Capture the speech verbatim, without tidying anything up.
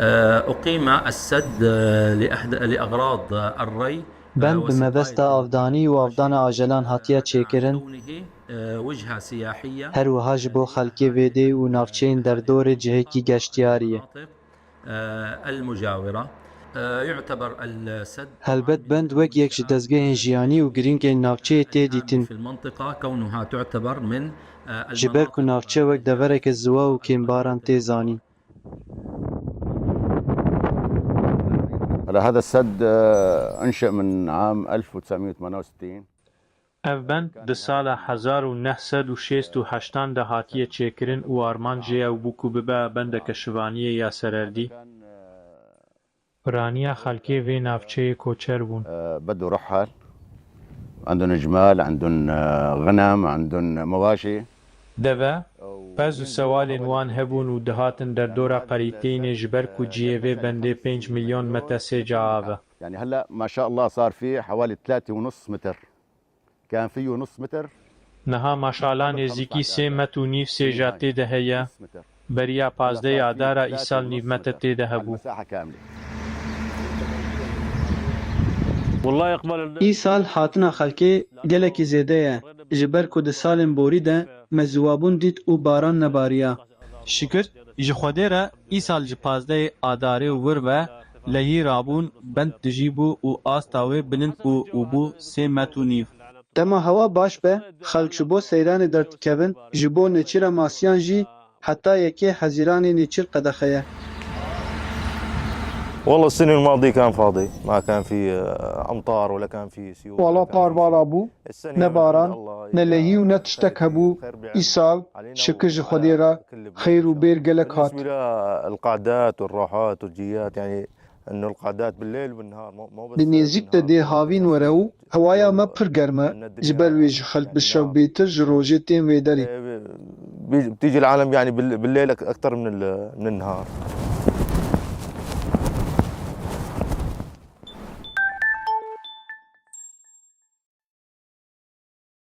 أقيم السد لأغراض الري. Bend bi mebesta avdanî û avdana ajelan hatiye çêkirin. Her wiha ji bo xelkê vê dê û navçeyên derdorê cihekî geştiyarî ye. Helbet bend wek yek ji dezgehên jiyanî û girîngên navçeyê tê dîtin. Ji ber ku navçe wek devereke ziwa û kêmbaran tê zanîn. هلا هذا السد، آه، أنشئ من عام ألف وتسعمية وثمانية وستين. Ev bend di sala hezar û neh sed û şêst û heştan de hatiye çêkirin û armanc jê ew bû ku bibe bendeke şivaniyê ya sererdî. Piraniya xelkê vê navçeyê koçer bûn. آه، بدو رحل. عندهم جمال، عندهم، آه، غنم، عندهم مواشي. Deve, pez û sewalên wan hebûn û dihatin derdora Qerîteyînê ji ber ku cihê vê bendê pênc milyon metre sêca av e. يعني هلا ما شاء الله صار فيه حوالي ثلاثة ونص متر. كان فيه نص متر. Niha maşala nêzîkî sê met û nîv sêja tê de heye. Beriya pazdehê Adara îsal nîv metre tê de hebû. المساحة كاملة. Îsal hatina xelkê gelekî zêde ye, ji ber ku di salên borî de me ziwabûn dît û baran nebariya. Şikir ji Xwedê re îsal ji pazdehê Adarê û vir ve lehî rabûn, bend tijî bû û asta wê bilind bû û bû sê met û nîv. Dema hewa baş be, xelk ji bo seyranê derdikevin, ji bo nêçîra masiyan jî heta yekê Hezîranê nêçîr qedexe ye. والله السنة الماضية كان فاضي، ما كان في، آه، أمطار ولا كان في سيول ولا Wala كان في par شيء. Bala bû, السنة ne من عند baran, الله ne lehî û ne tiştek hebû. Îsal, şikir ji Xwedê re, xeyr û bêr gelek hat. بالنسبة للقعدات والراحات والجيات، يعني، إنه القعدات بالليل وبالنهار، مو، مو بس Di nêzîk de بالنهار. Dê havîn were û hewaya me pir germ e. Ji ber wê jî xelk bi şev bêtir ji rojê tên vê derê. بتيجي العالم، يعني، بال-، بالليل أك-، أكتر من ال-، من النهار.